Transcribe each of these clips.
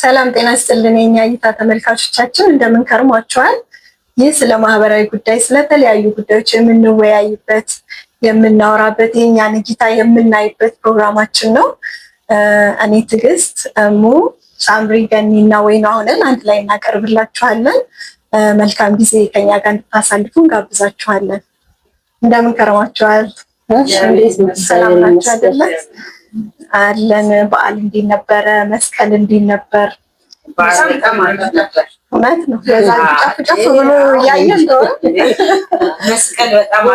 ሰላም ጤና ይስጥልን የኛ እይታ ተመልካቾቻችን እንደምን ከርሟችኋል? ይህ ስለ ማህበራዊ ጉዳይ ስለተለያዩ ጉዳዮች የምንወያይበት የምናወራበት የእኛን እይታ የምናይበት ፕሮግራማችን ነው። እኔ ትዕግስት እሙ፣ ሳምሪ፣ ገኒ እና ወይኗ ሆነን አንድ ላይ እናቀርብላችኋለን። መልካም ጊዜ ከኛ ጋር እንድታሳልፉ እንጋብዛችኋለን። እንደምን ከርማችኋል? ሰላም ናችሁ አይደለ? አለን። በዓል እንዴት ነበረ? መስቀል እንዴት ነበር? እውነት ነው። በዛ ጫፍ ጫፍ ብሎ እያየ እንደሆነ መስቀል በጣም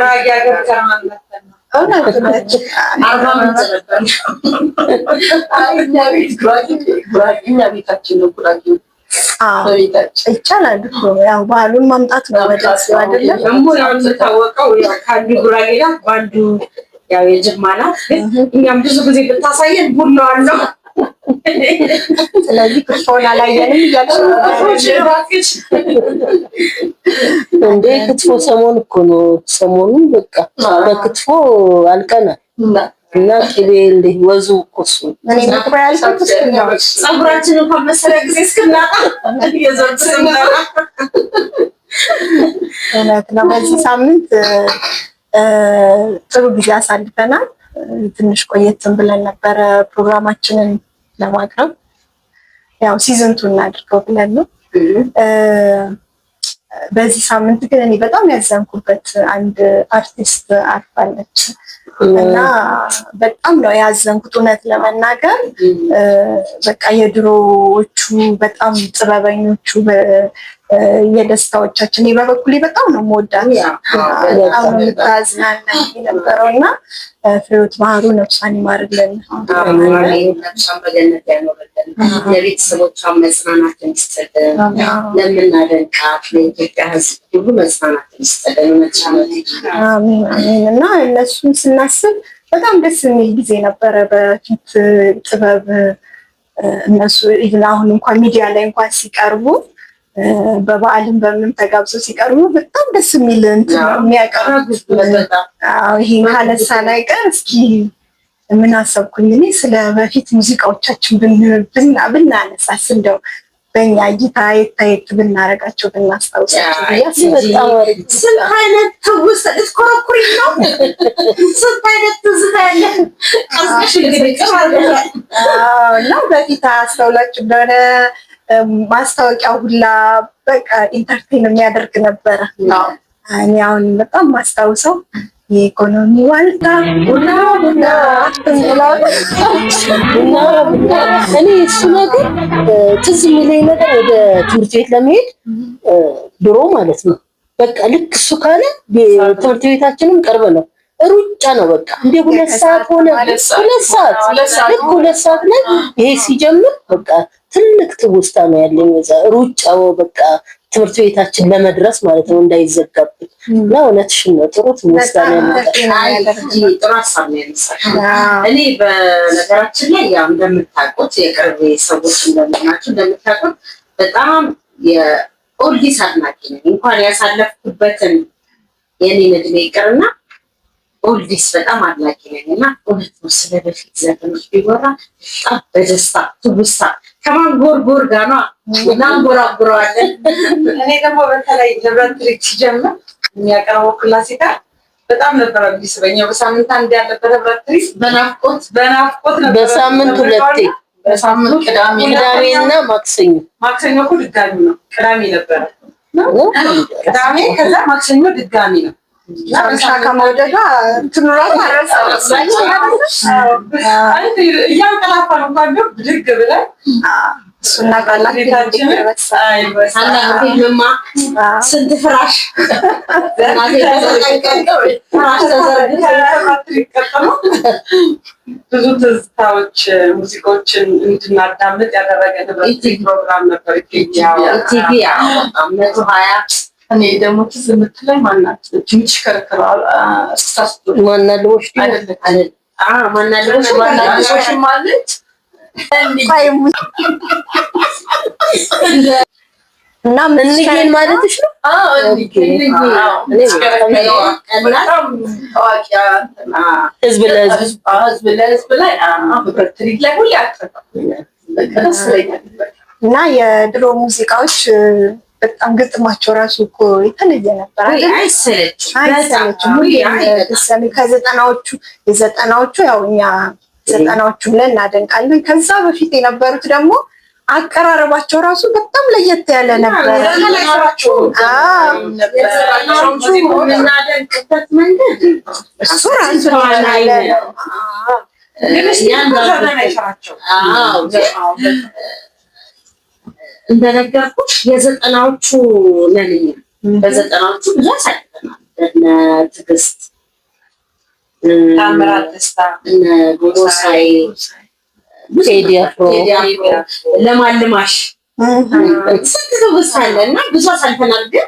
እውነት ነች። እኛ ቤታችን ነው ጉራጌ ይቻላል እኮ ያው ባህሉን ማምጣት ነው ወደ አይደለም። ደግሞ ያው እንደታወቀው ያው ከአንዱ ጉራጌ ናት በአንዱ ያው የጅማ ናት። ግን እኛም ብዙ ጊዜ ብታሳየን ቡና አለው። ስለዚህ ክትፎን አላየንም እያልሽ እንዴ? ክትፎ ሰሞን እኮ ነው። ሰሞኑን በቃ በክትፎ አልቀናል እና ቅቤ እንደ ወዙ እኮ እሱ እኔ እኮ ያልኩት እሱ ነው። ፀጉራችን እንኳን መሰሪያ ጊዜ እስክናጣ የዘር ስናጣ እውነት ነው። በዚህ ሳምንት ጥሩ ጊዜ አሳልፈናል። ትንሽ ቆየትን ብለን ነበረ ፕሮግራማችንን ለማቅረብ ያው season two እናድርገው ብለን ነው። በዚህ ሳምንት ግን እኔ በጣም ያዘንኩበት አንድ አርቲስት አርፋለች እና በጣም ነው ያዘንኩት። እውነት ለመናገር በቃ የድሮዎቹ በጣም ጥበበኞቹ የደስታዎቻችን እኔ በበኩሌ በጣም ነው የምወዳት፣ በጣም ነው የምታዝናናኝ የነበረው እና ፍሬሕይወት ባህሩ ነፍሷን ይማርልን፣ ነፍሷን በገነት ያኖርልን፣ ለቤተሰቦቿን መጽናናትን ይስጥልን፣ ለምናደንቃት ለኢትዮጵያ ሕዝብ ሁሉ መጽናናትን ይስጥልን። አሜን አሜን። እና እነሱን ስናስብ በጣም ደስ የሚል ጊዜ ነበረ በፊት ጥበብ እነሱ even አሁን እንኳን ሚዲያ ላይ እንኳን ሲቀርቡ በበዓልም በምንም ተጋብዘው ሲቀርቡ በጣም ደስ የሚል እንትን ነው የሚያቀርቡት። አዎ ይሄን ካነሳን አይቀር እስኪ ምን አሰብኩኝ እኔ ስለ በፊት ሙዚቃዎቻችን ብናነሳስ እንደው በእኛ እይታ የት ብናረጋቸው ብናስታውሳቸው ብዬ በጣም አሪፍ። ስንት አይነት ትውስታ ልትኮረኩሪ ነው? ስንት አይነት ትዝታ ያለ ቀዝቀሽ እንግዲህ ቅር አድርገሻል። እና በፊት አስተውላችሁ እንደሆነ ማስታወቂያ ሁላ በቃ entertain የሚያደርግ ነበረ። እኔ አሁን በጣም ማስታውሰው የኢኮኖሚ ዋልታ ቡና ቡና ቡና ቡና። እኔ እሱ ነገር ትዝ የሚለኝ ነገር ወደ ትምህርት ቤት ለመሄድ ድሮ ማለት ነው በቃ ልክ እሱ ካለ ትምህርት ቤታችንም ቅርብ ነው፣ ሩጫ ነው በቃ እንደ 2 ሰዓት ሆነ 2 ሰዓት ልክ 2 ሰዓት ላይ ይሄ ሲጀምር በቃ ትልቅ ትውስታ ነው ያለኝ። እዛ ሩጫው በቃ ትምህርት ቤታችን ለመድረስ ማለት ነው እንዳይዘጋብን እና እውነትሽን ነው፣ ጥሩ ትውስታ ነው ያመጣሽ። ጥሩ ሀሳብ ነው ያነሳሽው። እኔ በነገራችን ላይ ያው እንደምታውቁት የቅርብ ሰዎች እንደምናችሁ እንደምታውቁት በጣም የ oldies አድናቂ ነኝ። እንኳን ያሳለፍኩበትን የኔን እድሜ ይቅርና oldies በጣም አድናቂ ነኝ እና እውነት ነው ስለ በፊት ዘፈኖች ቢወራ በጣም በደስታ ትውስታ ከማንጎርጎር ጋር ነው እናንጎራጉረዋለን። እኔ ደግሞ በተለይ ህብረት ትርኢት ሲጀምር የሚያቀርበው ክላሲካል በጣም ነበረ የሚስበኝ። በሳምንት አንድ ያለበት ህብረት ትርኢት በናፍቆት በናፍቆት ነበር። በሳምንት ሁለቴ በሳምንት ቅዳሜ ቅዳሜና ማክሰኞ ማክሰኞ እኮ ድጋሚ ነው። ቅዳሜ ነበረ ቅዳሜ፣ ከዛ ማክሰኞ ድጋሚ ነው። ሻምሻ ከመውደዷ እንትኑ እራሱ እያንቀላፋን እንኳን ቢሆን ብድግ ብለን እሱና አንዳንዴማ ስንት ፍራሽ ፍራሽ ተዘርግቶ ብዙ ትዝታዎች ሙዚቃዎችን እንድናዳምጥ ያደረገ ህብረት ፕሮግራም ነበር። ኢቲቪ 120 እኔ ደግሞ ትዝ የምትለኝ ማናት የምትሽከረከረው እስክስታ ስትወርድ ማናለቦች አይደለች? ማናለቦች ማናለቦችም አለች። እና እንዬን ማለትሽ ነው? አዎ፣ እንዬ። አዎ፣ የምትሽከረከረዋ በጣም ታዋቂ ህዝብ ለህዝብ ህዝብ ለህዝብ ላይ ህብረት ትርኢት ላይ ሁሌ አትጠፋም። በቃ ደስ ይለኛል። እና የድሮ ሙዚቃዎች በጣም ግጥማቸው ራሱ እኮ የተለየ ነበር አይደል? አይሰለችም፣ አይሰለችም። ሁሌም ብትሰሚ ከዘጠናዎቹ፣ የዘጠናዎቹ ያው እኛ ዘጠናዎቹ ብለን እናደንቃለን። ከዛ በፊት የነበሩት ደግሞ አቀራረባቸው ራሱ በጣም ለየት ያለ ነበር። የዘጠናዎቹ የምናደንቅበት መንገድ እሱ ራሱ የቻለ ነው። አዎ፣ ግን እንደነገርኩሽ የዘጠናዎቹ ነን እኛ። በዘጠናዎቹ ብዙ አሳልፈናል። እነ ትዕግስት፣ ታምራት ደስታ፣ እነ ጎሳዬ፣ ብዙ ቴዲ አፍሮ፣ ቴዲ አፍሮ፣ ለማልማሽ ስንት ትውስታ አለ እና ብዙ አሳልፈናል። ግን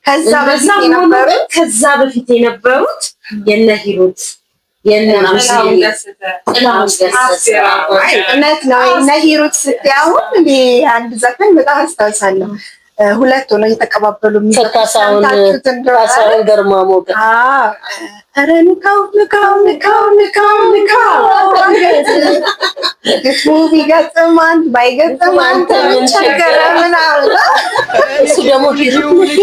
ከዛ በፊት እንደዛም ሆኖ የነበሩት ግን ከዛ በፊት የነበሩት የነ ሂሩት፣ የነ ጥላሁን ገሰሰ፣ ጥላሁን ገሰሰ፣ እውነት ነው። እነ ሂሩት ስትይ አሁን እኔ አንድ ዘፈን በጣም አስታውሳለሁ። ሁለት ሆነው እየተቀባበሉ የሚዘፍኑት ከካሳሁን ሰምታችሁት እንደሆነ። ካሳሁን ገርማሞ ጋር። አዎ፣ ኧረ ንካው ንካው ንካው ንካው ንካው፣ ግጥሙ ቢገጥም አንተ ባይገጥም አንተ ምን ቸገረ ምናምን። እሱ ደግሞ ሂሩት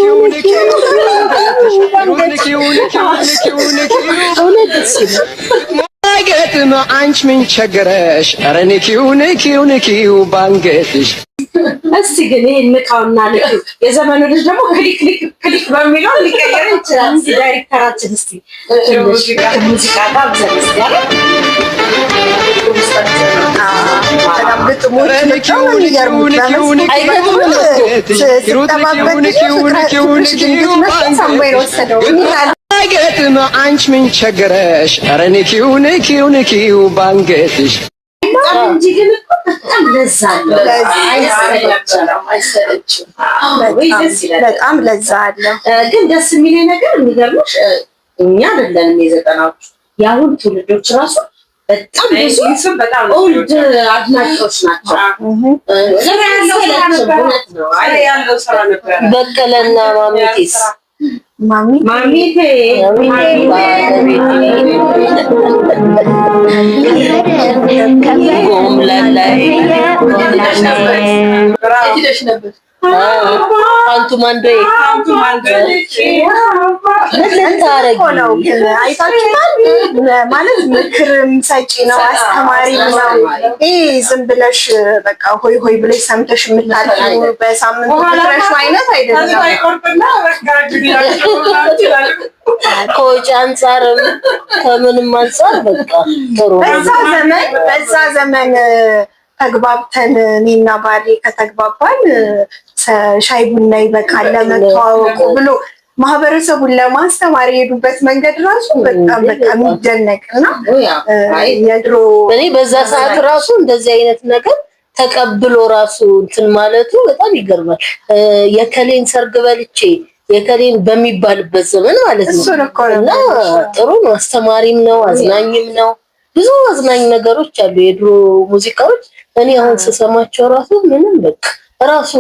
እውነት ደስ ይላል። ገጥም አንቺ ምን ቸገረሽ? ኧረ ንኪው ንኪው ንኪው ባንገትሽ። እስቲ ግን ይሄን ንካውና ንኪው የዘመኑ ልጅ ደግሞ click click click በሚለው ሊቀየር ይችላል። እስቲ ዳይሬክተራችን እስቲ ትንሽ ሙዚቃ ጋብዘን እስቲ አይደል? በጣም ግጥሞች በጣም ነው የሚገርሙት። በመስኮት አይገጥምም እኮ። ስጠባበቅ ፍቅርሽ ድንገት መጥቶ ሳምባዬን ወሰደው የሚል አለ። ገጥም አንቺ ምን ቸገረሽ? ኧረ ንኪው ንኪው ንኪው ባንገትሽ። በጣም እንጂ ግን እኮ በጣም ለዛ አለው። ለዛ። አይሰለችም። አይሰለችም። ወይ ደስ ይላል። በጣም ለዛ አለው። ግን ደስ የሚለኝ ነገር የሚገርምሽ እኛ አይደለንም የዘጠናዎቹ፣ የአሁን ትውልዶች ራሱ በጣም ብዙ በጣም old አድናቂዎች ናቸው። ስራ ያለው ስራ ነበረ። እውነት ነው። ስራ ያለው ስራ ነበረ። በቀለና ማሚቴስ? ማሚ። ማሚቴ። ጎምላላይ። የት ሄደሽ ነበር? አንቱ ማንዶዬ። ምን ልታረጊ? እኮ ነው ግን አይታችሁታል። ማለት ምክርም ሰጪ ነው፣ አስተማሪም ነው። ይሄ ዝም ብለሽ በቃ ሆይ ሆይ ብለሽ ሰምተሽ የምታልፊው በሳምንቱ ምትረሺው አይነት አይደለም። ተስፋ ይቆርጥና በቃ ይችላል። ከወጪ አንጻርም ከምንም አንጻር በቃ ጥሩ ነው። በዛ ዘመን ተግባብተን እኔና ባሌ ከተግባባን ሻይ ቡና ይበቃል ለመተዋወቁ ብሎ ማህበረሰቡን ለማስተማር የሄዱበት መንገድ ራሱ በጣም በቃ የሚደነቅ እና የድሮ እኔ በዛ ሰዓት ራሱ እንደዚህ አይነት ነገር ተቀብሎ ራሱ እንትን ማለቱ በጣም ይገርማል። የከሌን ሰርግ በልቼ የከሌን በሚባልበት ዘመን ማለት ነው። እሱን እኮ ነው እና ጥሩ ነው። አስተማሪም ነው፣ አዝናኝም ነው። ብዙ አዝናኝ ነገሮች አሉ የድሮ ሙዚቃዎች። እኔ አሁን ስሰማቸው ራሱ ምንም በቃ ራሱ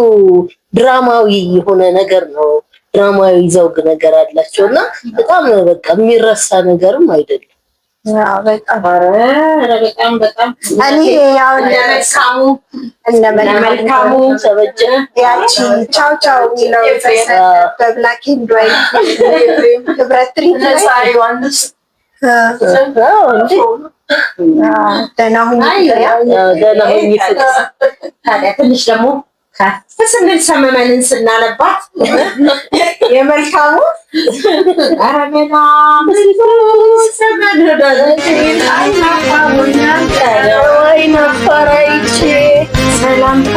ድራማዊ የሆነ ነገር ነው። ድራማዊ ዘውግ ነገር አላቸው እና በጣም በቃ የሚረሳ ነገርም አይደለም። አዎ፣ በጣም። ኧረ በጣም በጣም። እኔ አሁን እነ መልካሙ። እነ መልካሙ ተበጀ። ያቺ ቻው ቻው የሚለው ዘፈን በ black and white ህብረት ትርኢት ላይ። ነፃ ዮሐንስ። አዎ እንዴ! ደህና ሁኚ ፍቅሬ። ደህና ሁኚ ፍቅር። ታዲያ ትንሽ ደግሞ ከፍ ስንል ሰመመንን ስናነባት የመልካሙ ኧረ መላምቱ ሰመን አይናፋር አይቼ ሰላምታ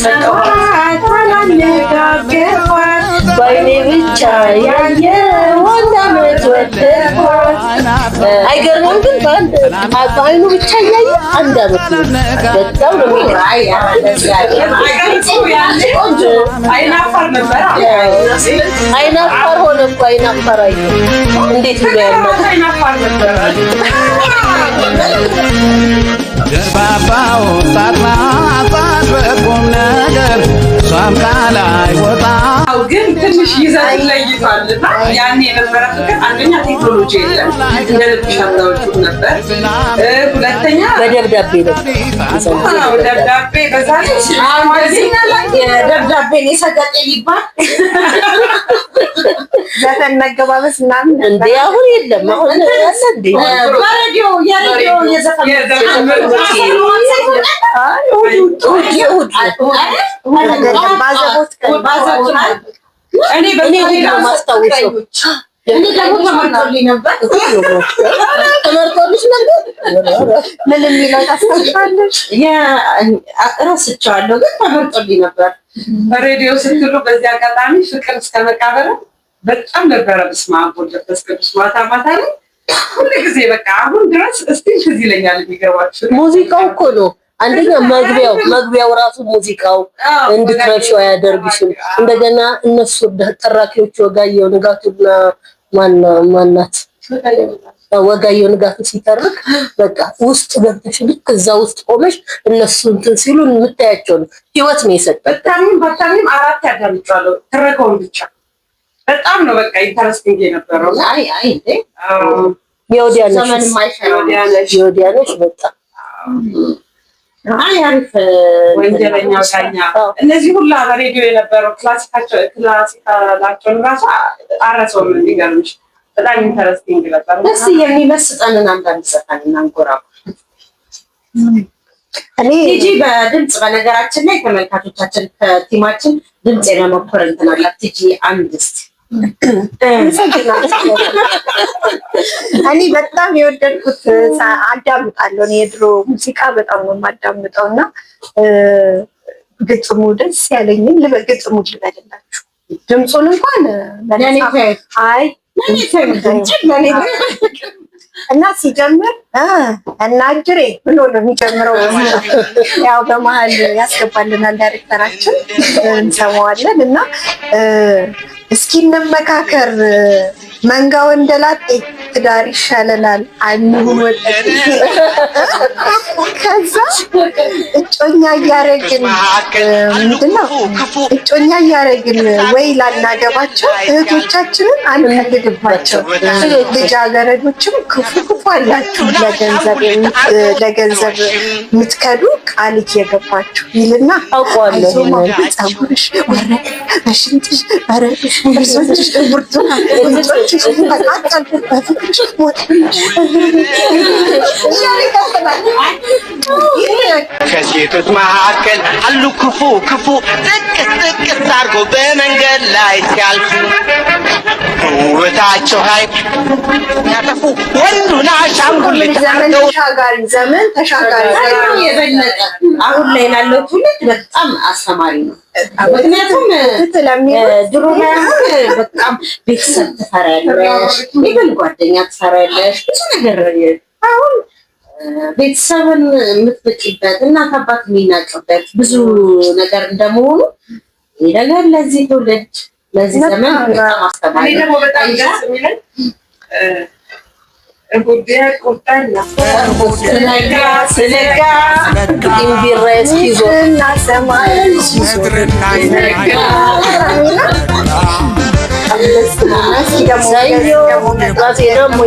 ሰጠኋት አላነጋገርኳት ባይኔ ብቻ ያየው አንድ አመት ወደድኳት። አይገርምም? ግን በአንድ በአይኑ ብቻ እያየ አንድ አመት ነው። በጣም ነው የሚገርም። አይናፋር ነበረ። አይናፋር ሆነ እኮ፣ አይናፋር አይቶ እንዴት ብሎ ያምናል? አይናፋር ነበረ። ደርባባው ሳትማጣት በቁም ነገር እሷም ቃል አይወጣ። ግን ትንሽ ይዘት ለይቷል እና ያኔ የነበረ ፍቅር አንደኛ ቴክኖሎጂ የለም፣ እንደ ልብሽ አታወጪውም ነበር። ሁለተኛ በደብዳቤ ነው። አዎ፣ ደብዳቤ በዛ ላይ የደብዳቤን የሰገጤ ሊባል ዘፈን መገባበስ ምናምን እንዴ አሁን የለም። አሁን ያለ እንዴ በሬዲዮ የሬዲዮ የዘፈን እሑድ የእሑድ አይደለም፣ ባዘቦት ቀን እኔ እኔ በዛ እሑድ ነው የማስታውሰው። እኔ ደግሞ ተመርጦልኝ ነበር። ተመርጦልሽ ነበር? ምን የሚለው ታስታውሻለሽ? እረስቸዋለሁ ግን ተመርጦልኝ ነበር። በሬዲዮ ስትሉ በዚህ አጋጣሚ ፍቅር እስከ መቃብር በጣም ነበረ። በስመ አብ ወወልድ ወመንፈስ ቅዱስ ማታ ማታ ላይ ሁሉ ጊዜ በቃ አሁን ድረስ እስቲል ትዝ ይለኛል። የሚገርማችሁ ሙዚቃው እኮ ነው አንደኛ መግቢያው ራሱ ሙዚቃው እንድትረሺው አያደርግሽም። እንደገና እነሱ ተራኪዎች ወጋየሁ ንጋቱና ማናት ወጋየሁ ንጋቱ ሲተርክ በቃ ውስጥ ገብተሽ ልክ እዛ ውስጥ ቆመሽ እነሱ እንትን ሲሉ የምታያቸው ነው። ህይወት ነው የሰጠው። በታሚም ባታሚም አራት ያዳምጫለሁ ትረካውን ብቻ በጣም ነው በቃ interesting የነበረው። አይ አይ እንዴ የወዲያነሽ ዘመን የማይሽረው የወዲያነሽ የወዲያነሽ በጣም አይ አሪፍ ወንጀለኛው ዳኛ እነዚህ ሁላ በሬዲዮ የነበረው ክላሲካላቸውን ራሱ አረሰውም። የሚገርምሽ በጣም interesting ነበር። ደስ የሚመስጠንን አንዳንድ ዘፈን እናንጎራጉር። እኔ ቲጂ በድምፅ በነገራችን ላይ ተመልካቾቻችን ከ team ኣችን ድምፅ የመሞከር እንትን አላት። ቲጂ አንድ እስኪ እኔ በጣም የወደድኩት አዳምጣለሁ። እኔ የድሮ ሙዚቃ በጣም ነው የማዳምጠው እና ግጥሙ ደስ ያለኝን ግጥሙ ልበልላችሁ። ድምፁን እንኳን አይ እና ሲጀምር እና እጅሬ ብሎ ነው የሚጀምረው። ያው በመሀል ያስገባልናል ዳይሬክተራችን እንሰማዋለን። እና እስኪ እንመካከር መንጋ ወንደላጤ ትዳር ይሻለናል አንሁን ወጠጤ። ከዛ እጮኛ እያረግን ምንድነው እጮኛ እያረግን ወይ ላናገባቸው እህቶቻችንን አንፈልግባቸው። ልጃገረዶችም ክፉ ክፉ አላችሁ ለገንዘብ የምትከዱ ቃል እየገባችሁ ይልና አውቀዋለሁ። ፀጉርሽ ወረደ በሽንጥሽ በረዶሽ ጥርሶችሽ ብርቱካን ጉንጮችሽ ተቃጠልኩ በፍቅርሽ ሞት እያለ ይቀጥላል። ከሴቶች መካከል አሉ ክፉ ክፉ ጥቅስ ጥቅስ አድርጎ በመንገድ ላይ ሲያልፉ ውበታቸው ኃይል ያጠፉ ወንዱን አሻንጉሊት ዘመን አድርገው ተሻጋሪ ዘመን ተሻጋሪ የበለጠ አሁን ላይ ላለው ትውልድ በጣም አስተማሪ ነው። ምክንያቱም ድሮ ላይ አሁን በጣም ቤተሰብ ትፈሪያለሽ፣ even ጓደኛ ትፈሪያለሽ፣ ብዙ ነገር። አሁን ቤተሰብን የምትበቂበት እናት አባት የሚናቅበት ብዙ ነገር እንደመሆኑ ይህ ነገር ለዚህ ትውልድ ለዚህ ዘመን በጣም አስተማሪ እኔ ነው። ደግሞ በጣም ደስ የሚለኝ እሑድ ቁርጠና ስለጋ ስለጋ ኢምቢራ እስኪዞ እና ሰማይ ምድርና ሰኞ ራሴ ደግሞ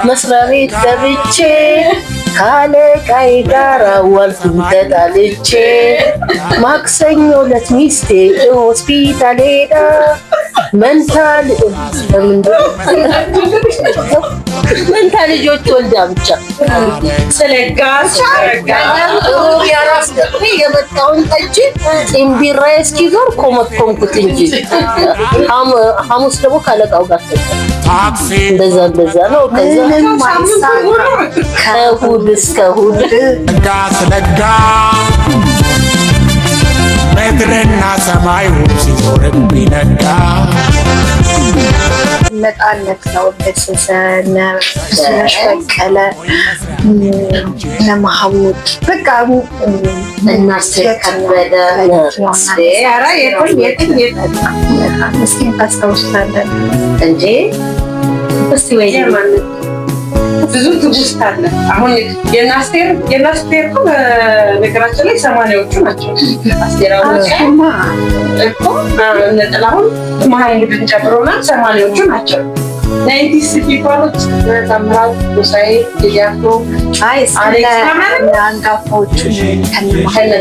መስሪያ ቤት ገብቼ ካለቃዬ ጋር ዋልኩኝ ተጣልቼ። ማክሰኞ ዕለት ሚስቴ ሆስፒታል ሄዳ መንታ ልጆች ወልዳ ብቻ ስለጋ ስለጋ ሮብ የአራስ ገጥሜ የመጣውን ጠጅ ጢምቢራ እስኪዞር ኮመኮምኩት እንጂ ሐሙስ ደግሞ ካለቃው ጋር ታክሲ እንደዛ እንደዛ ነው። ከዛ ምንም አይሳካ ከእሑድ እስከ እሑድ ለጋ ስለጋ ምድርና ሰማዩ ሲዞር ቢነጋ ነፃነት ነው። ገሰሰ እነ ብዙነሽ በቀለ እነ መሐሙድ በቃ እና አስቴር ከበደ ኧረ የትም የትም የትም እስኪ ታስታውሳለን እንዴ እስቲ ወይ ብዙ ትውስታ አለ። አሁን የናስቴር እኮ በነገራችን ላይ 80ዎቹ ናቸው። አስቴር አወቀ እኮ እነ ጥላሁን መሐሙድን ጨምሮና 80ዎቹ ናቸው። 90s የሚባሉት ታምራት ጎሳዬ፣ ቴዲ አፍሮ፣ አይ እስከ አሌክስ ምናምን አንጋፋዎቹ ከነ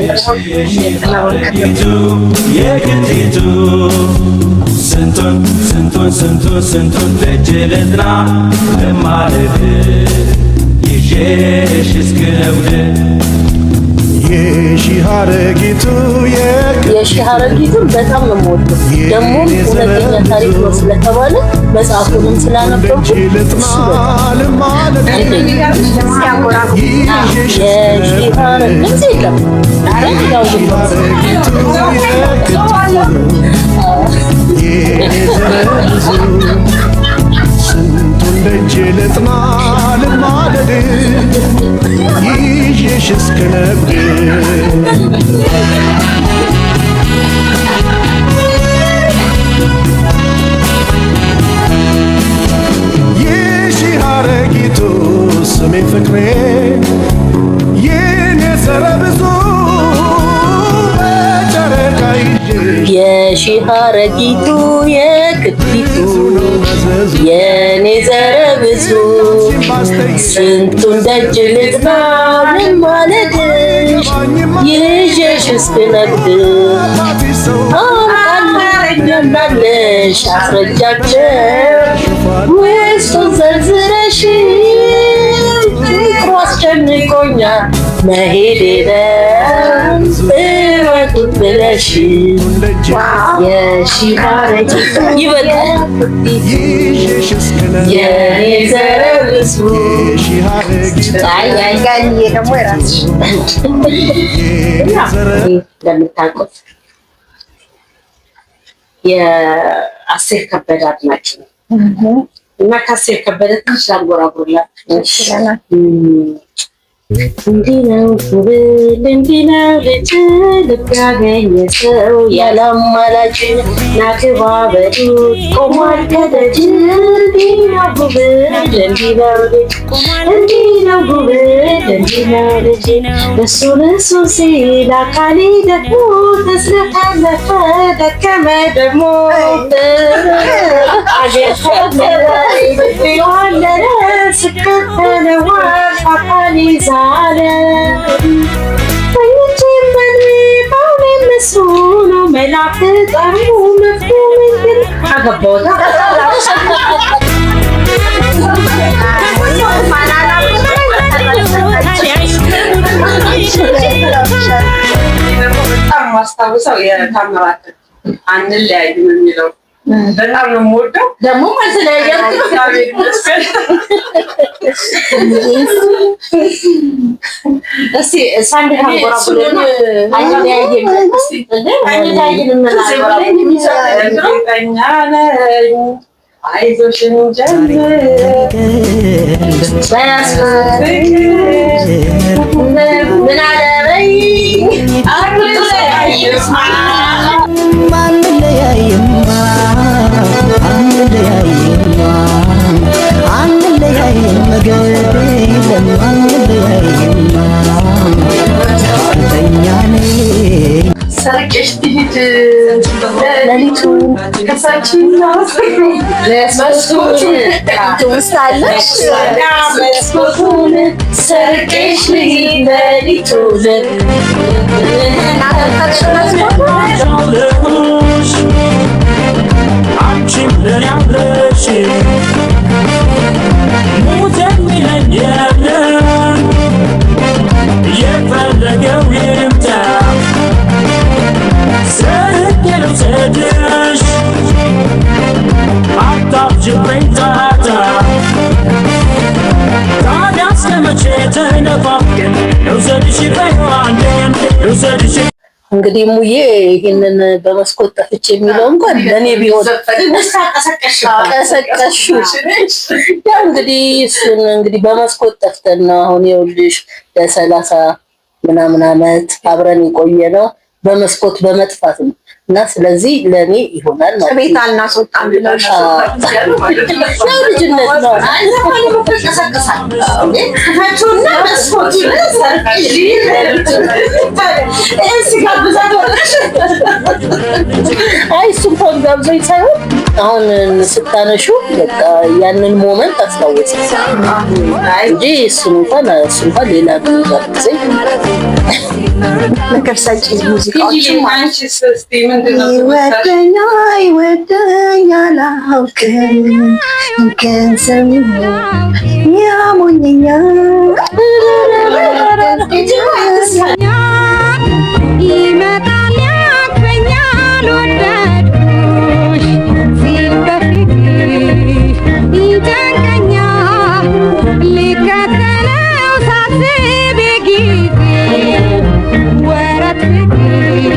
ጥላሁን ከነ የግቲቱ ስንቱን ስንቱን ስንቱን ስንቱን ደጅ ልጥና ለማለድ ይዤሽ እስክነጉድ። የሺህ ሀረጊቱ። የሺህ ሀረጊቱን በጣም ነው የምወደው። ደግሞም እውነተኛ ታሪክ ነው ስለተባለ መጽሐፉንም ስላነበብኩ እሱ በጣም የሺህ ሀረግ ድምፅ የለም ግን ያው ድምፅ። ስንቱን ደጅ ልጥና ልማለድ ይዤሽ እስክነጉድ። የሺህ ሀረጊቱ ስሜ ፍቅሬ የኔ ዘረ ብዙ በጨረቃ ይዤሽ የሺህ ሀረጊቱ የክቲቱ የኔ ዘረ ብዙ ስንቱን ደጅ ልጥና ልማለድሽ ይዤሽ እስክነግድ አውቃለሁ እንዳለሽ አስረጃቸው ውስጡን ዘርዝረሽ ፍቅሩ አስጨንቆኛል መሄዴ ነው እወቁት ብለሽ የሺህ ሀረጊቱ ይበቃል። ይዤሽ እስክነግድ። የኔ ዘረ ብዙ። የሺህ ሀረጊቱ አይ አይ። ጋንዬ ደግሞ የራስሽ። የኔ ዘረ እንደምታውቁት የአስቴር ከበደ አድናቂ ነው እና ከአስቴር ከበደ ትንሽ ላንጎራጉርላችሁ። እንዲህ ነው ጉብል፣ እንዲህ ነው ልጅ፣ ልብ ያገኘ ሰው ያለአማላጅ ናግባ በሉት ቆሟል ከደጅ። እንዲህ ነው ጉብል፣ እንዲህ ነው ልጅ፣ እንዲህ ነው ጉብል፣ እንዲህ ነው ልጅ፣ እሱን እሱን ሲል አካሌ ደግሞ ተዝለፈለፈ ደከመ ደግሞ አገር ፈለረ ልቤ ዋለለ ስከተለዋል አካሌ ዛለ ተኝቼ በልቤ ባውኔም እሱ ነው መላክ ጠሩ መፍትሄ ምንድን አገባሁት። ደግሞ በጣም ማስታውሰው የታምራት አንለያይም የሚለው በጣም ነው የምወደው። ደግሞ አልተለያየም። እግዚአብሔር ይመስገን። እስቲ ሳንድ ታንጎራጉርና አንለያይም አንለያይም እንላለን። እርግጠኛ ነኝ አይዞሽ እንጀምር ምን አለ በይ። አንለያይም። አንለያይማ አንለያይማ አንለያይም ግድ የለም አንለያይማ እርግጠኛ ነኝ። ሰርቄሽ ትሂድ ሌሊቱን ከሳችን መስኮቱን ትውስታ አለሽ? መስኮቱን ሰርቄሽ ልሂድ ሌሊቱን። አለሁሽ አንቺም ለኔ አለሽ ሙት የሚለኝ የለም የፈለገው ይምጣ ሰርቄ ልውሰድሽ አታብዥብኝ ጣጣ ታዲያ እስከ መቼ ተነፋፍቀን ልውሰድሽ በይው አንዴ ልውሰድሽ። እንግዲህ ሙዬ ይህንን በመስኮት ጠፍቼ የሚለው እንኳን ለእኔ ቢሆን ቀሰቀስሽው። ያው እንግዲህ እሱን እንግዲህ በመስኮት ጠፍተን ነው አሁን ይኸውልሽ ለ30 ምናምን ዓመት አብረን የቆየ ነው በመስኮት በመጥፋት ነው። እና ስለዚህ ለእኔ ይሆናል ማለት ቤት ነው። አልናስወጣም ብለሽ ያው ልጅነት ነው። ዘፈኑ እኮ ይቀሰቅሳል። ክፈቹና መስኮቱን ሰርቅሽ ሲጋብዛት ወጥሽ አይ እሱ እንኳን ጋብዞኝ ሳይሆን አሁን ስታነሹ በቃ ያንን moment አስታወሰ እንጂ እሱ እንኳን ሌላ ነው የጋበዘኝ። ምክር ሰጪ ሙዚቃዎችም አሉ። አንቺስ እስቲ ምንድን ነው ትውስታሽ? ይወደኛል ይወደኛል አላውቅም ግን ስሙ ያሞኘኛል። ይመጣል ያቅፈኛል ወደድኩሽ ሲል በፊት ይጨንቀኛል ልከተለው ሳስብ የጊዜ ወረት ፍቅር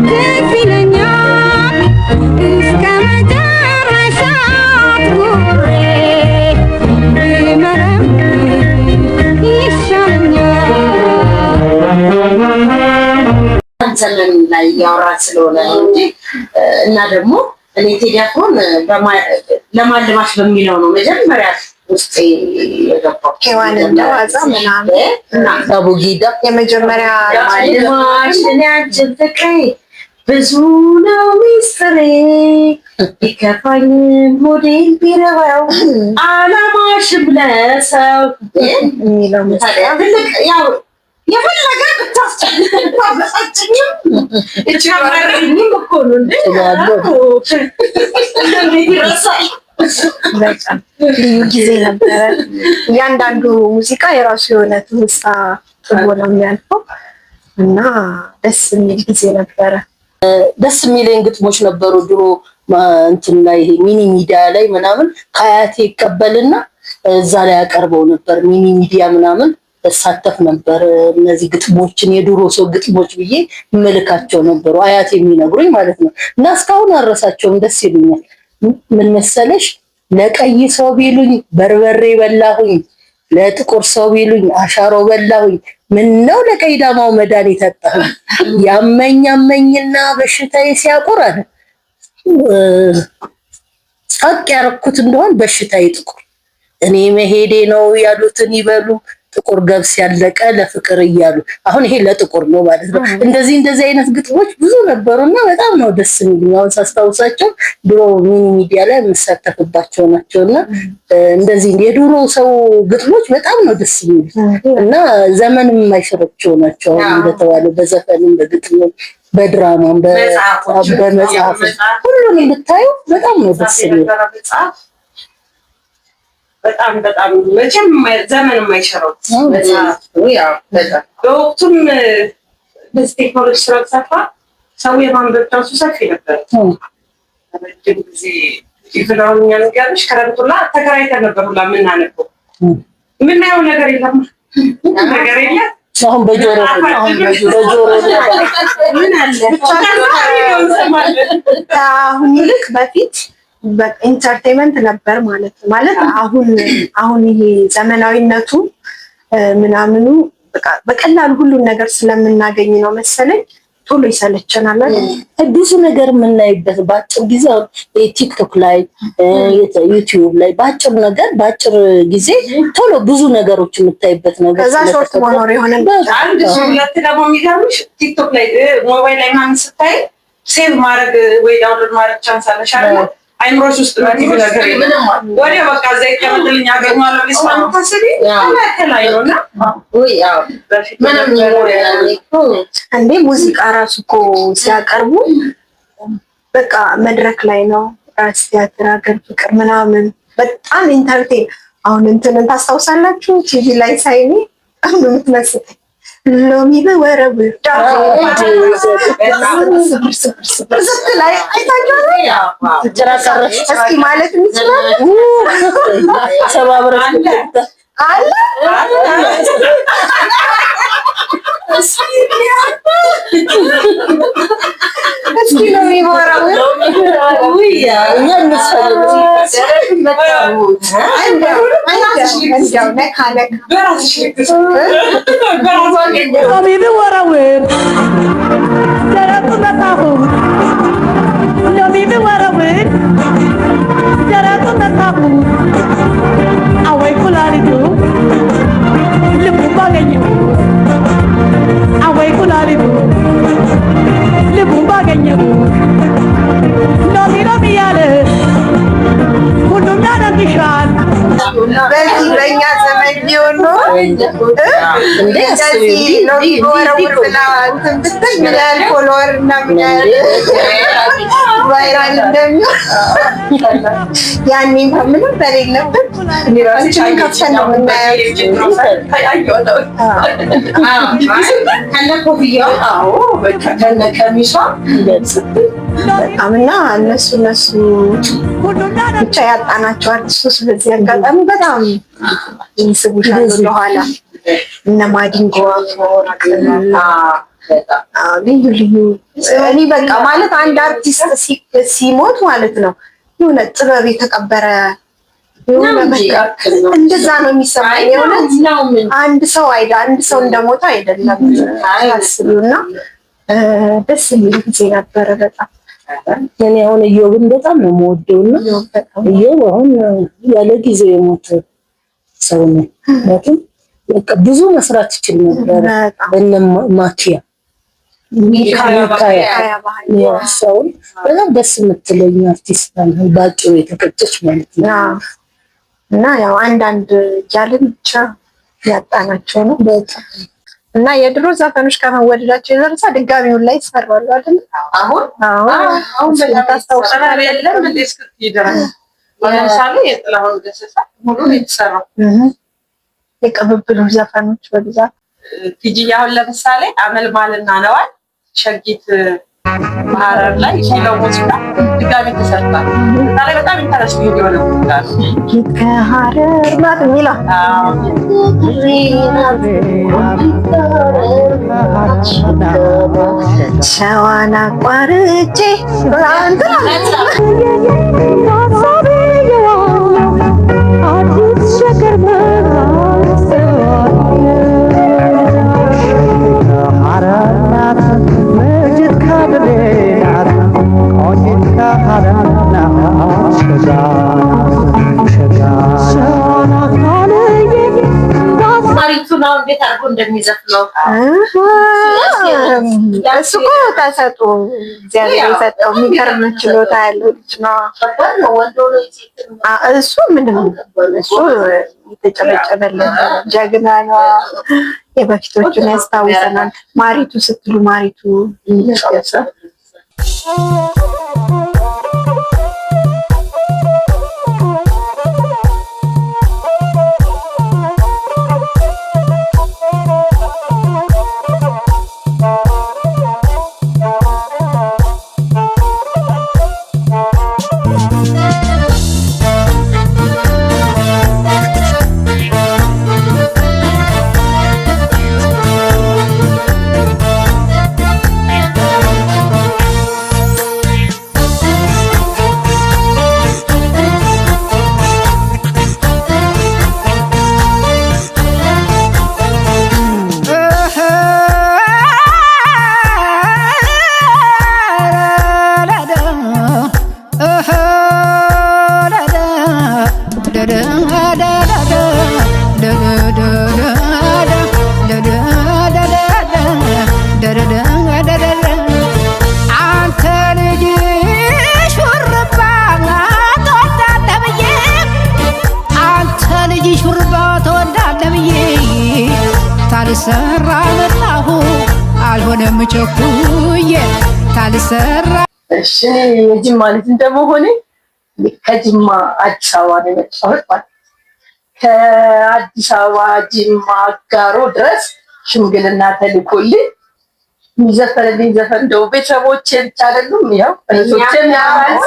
ትዝ ይለኛል እስከ መጨረሻው አትኩሬ ብመረምር ይሻለኛል። ዘመን ላይ እያወራን ስለሆነ ነው እንጂ እና ደግሞ እኔ ቴዲ አፍሮን ለማልማሽ በሚለው ነው መጀመሪያ ውስጤ የገባው። ሔዋን እንደዋዛ ምናምን እና አቡጊዳ የመጀመሪያ ለማልማሽ እኔ አንቺን ፍቅሬ ብዙ ነው ሚስጥሬ ቢከፋኝም ሆዴን ቢረባው አላማሽም ለሰው የሚለው ሙዚቃ ታዲያ ትልቅ ያው የፈለገ ብታስጨንቅም ብታበሳጭኝም ብታማርኝም እኮ ነው እንዴ። እንዴት ይረሳል? በጣም ልዩ ጊዜ ነበረ። እያንዳንዱ ሙዚቃ የራሱ የሆነ ትውስታ ጥሎ ነው የሚያልፈው እና ደስ የሚል ጊዜ ነበረ። ደስ የሚለኝ ግጥሞች ነበሩ ድሮ እንትን ላይ ይሄ mini media ላይ ምናምን ከአያቴ ይቀበልና እዛ ላይ ያቀርበው ነበር። Mini media ምናምን እሳተፍ ነበር። እነዚህ ግጥሞችን የድሮ ሰው ግጥሞች ብዬ እመልካቸው ነበሩ፣ አያቴ የሚነግሩኝ ማለት ነው። እና እስካሁን አልረሳቸውም፣ ደስ ይሉኛል። ምን መሰለሽ፣ ለቀይ ሰው ቢሉኝ በርበሬ በላሁኝ፣ ለጥቁር ሰው ቢሉኝ አሻሮ በላሁኝ፣ ምን ነው ለቀይ ዳማው መድኃኒት አጣሁኝ፣ ያመኝ ያመኝና በሽታዬ ሲያቁር አለ ጸጥ ያረኩት እንደሆን በሽታዬ ጥቁር፣ እኔ መሄዴ ነው ያሉትን ይበሉ፣ ጥቁር ገብስ ያለቀ ለፍቅር እያሉ። አሁን ይሄ ለጥቁር ነው ማለት ነው። እንደዚህ እንደዚህ አይነት ግጥሞች ብዙ ነበሩና በጣም ነው ደስ የሚሉኝ። አሁን ሳስታውሳቸው ድሮ mini media ላይ የምሳተፍባቸው ናቸውና እንደዚህ የድሮ ሰው ግጥሞች በጣም ነው ደስ የሚሉት እና ዘመንም የማይሽራቸው ናቸው። አሁን እንደተባለው በዘፈንም በግጥምም በድራማም በመጽሐፍ ሁሉንም ብታዩ በጣም ነው ደስ የሚለው። መጽሐፍ በጣም በጣም መቼም ዘመን የማይሽረው መጽሐፍ። በወቅቱም በዚህ ቴክኖሎጂ ስላልሰፋ ሰው የማንበብ chance ኡ ሰፊ ነበር። ረጅም ጊዜ even አሁን እኛ ንገርሽ ክረምት ሁላ ተከራይተን ነበር ሁላ የምናነበው። የምናየው ነገር የለም፣ ነገር የለም። አሁን በጆሮ ምን አለ እንሰማለን። ከአሁን ይልቅ በፊት entertainment ነበር ማለት ነው። ማለት አሁን አሁን ይሄ ዘመናዊነቱ ምናምኑ በቃ በቀላሉ ሁሉን ነገር ስለምናገኝ ነው መሰለኝ ቶሎ ይሰለቸናል አይደል? ብዙ ነገር የምናይበት በአጭር ጊዜ አሁን ቲክቶክ ላይ፣ ዩቲዩብ ላይ በአጭር ነገር በአጭር ጊዜ ቶሎ ብዙ ነገሮች የምታይበት ነገር ከዛ short ስለተፈጠረ መኖር የሆነ አንድ እሱ፣ ሁለት ደግሞ የሚገርምሽ ቲክቶክ ላይ ሞባይል ላይ ምናምን ስታይ save ማድረግ ወይ download ማድረግ chance አለሽ አይደለ? አይምሮሽ ውስጥ መጥፎ ነገር የለም። ወዲያው በቃ እዛ ይቀመጥልኝ አገኘዋለሁ ብለሽ ስለምታስቢ ከላይ ነው እና በፊት ምንም memory እንዴ ሙዚቃ ራሱ እኮ ሲያቀርቡ በቃ መድረክ ላይ ነው፣ ራስ ቲያትር፣ ሀገር ፍቅር ምናምን በጣም entertain። አሁን እንትንን ታስታውሳላችሁ? ቲቪ ላይ ሳይኔ በጣም ነው የምትመስጠኝ። ሎሚ ብወረውር ስብር ስብር ስብር ስትል አይታችኋል? ጭራ ቀረሽ። እስኪ ማለት እንችላለን? ሰባብረሽ አለ። እስኪ ሎሚ ብወረውር እኛ እንስፈልግ እንደው ነካ ነካ በራስሽ ልክ በራስሽ ልክ ሎሚ ብወረውር ደረቱ መጣሁት። በዚህ በእኛ ዘመን ቢሆን ኖሮ እንደዚህ ሎሚ በወረውር ብላ እንትን ብትል ምን ያህል follower እና ምን ያህል viral እንደሚሆን፣ ያኔ እንኳን ምንም በሌለበት እንትኑን ከፍተን ነው የምናየው። ከነ ኮፍያው። አዎ፣ በቃ ከነ ቀሚሷ ስትል። በጣም። እና እነሱ ብቻ ያጣናቸው አርቲስቶች በዚህ አጋጣሚ በጣም ይስቡሻል ወደኋላ። እነ ማዲንጎ አፈወርቅ፣ ልዩ ልዩ። እኔ በቃ ማለት አንድ አርቲስት ሲሞት ማለት ነው የሆነ ጥበብ የተቀበረ የሆነ በቃ እንደዛ ነው የሚሰማኝ። የእውነት አንድ ሰው እንደሞተ አይደለም ታስቢው። እና ደስ የሚል ጊዜ ነበረ በጣም። እኔ አሁን እዮብን በጣም ነው የምወደው እና እዮብ አሁን ያለ ጊዜው የሞተ ሰው ነው። ምክንያቱም በቃ ብዙ መስራት ይችል ነበረ። እነ ማኪያ፣ ሚካያ ሰውን በጣም ደስ የምትለኝ አርቲስት ናት። በአጭሩ የተቀጨች ማለት ነው። እና ያው አንዳንድ እያልን ብቻ ያጣናቸው ነው። በጣም። እና የድሮ ዘፈኖች ከመወደዳቸው የተነሳ ድጋሚውን ላይ ይሰራሉ አይደል? አሁን አዎ። አሁን በጣም ታስታውሳለህ? የለም እንዴ እስክትይ ድረስ። አሁን ለምሳሌ የጥላሁን ገሰሰ ሙሉ ነው የተሰራው። የቅብብሉ ዘፈኖች በብዛት። ቲጂዬ፣ አሁን ለምሳሌ አመልማልና ነዋል ሸጊት ሀረር ላይ የሚለው ሙዚቃ ድጋሚ ተሰርቷል። እዛ ላይ በጣም interesting የሆነ ሙዚቃ ነው። ጌጥ ከሀረር ናት የሚለው። ሸዋን አቋርጬ እንትን። አዲስ ሸገር ሐረር ናት፣ ምርጅት ካድሬ ናት፣ ቆንጂት ከሐረር ናት፣ ሸጋ ሸጋ። ማሪቱን አሁን እንዴት አድርጎ እንደሚዘፍነው። እሱ እኮ ተሰጥኦ እግዚአብሔር የሰጠው የሚገርም ችሎታ ያለው ልጅ ነው። ከባድ ነው። ወንድ ሆኖ የሴትን እሱ ምንም እሱ የተጨበጨበለት ጀግና ነው። የበፊቶቹን ያስታውሰናል። ማሪቱ ስትሉ ማሪቱ የሚያስገሳ አንተ ልጅ ሹርባ ትወዳለህ ብዬ፣ አንተ ልጅ ሹርባ ትወዳለህ ብዬ ታልሰራ መጣሁ፣ አልሆነም ቸኩዬ ታልሰራ። እሺ፣ እኔ የጅማ ልጅ እንደመሆኔ ከጅማ አዲስ አበባ ነው የመጣሁት ማለት ነው። ከአዲስ አበባ ጅማ አጋሮ ድረስ ሽምግልና ተልኮልኝ የሚዘፈንልኝ ዘፈን እንደው ቤተሰቦቼ ብቻ አይደሉም፣ ያው እህቶቼም ያውቃሉ።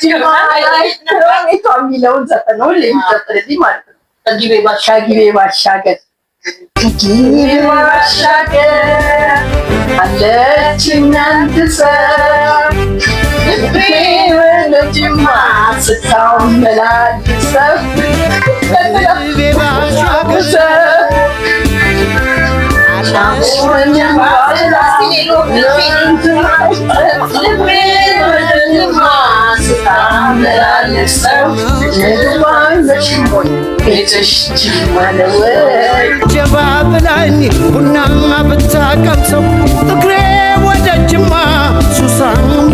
ጅማ ላይ ሮሚቷ የሚለውን ዘፈን ነው ሁሌ የሚዘፈንልኝ ማለት ነው። ከጊቤ ባሻገር፣ ከጊቤ ባሻገር አለች እናንተ ሰው፣ ልቤ ወደ ጅማ ስታመላልሰው። ከጊቤ ባሻገር ልቤ ወደ ጅማ ስታመላልሰው ቤትሽ ጅማ ነው ወይ? ጀባ ብላኝ ቡና ብታቀምሰው እግሬ ወደ ጅማ ሱሳ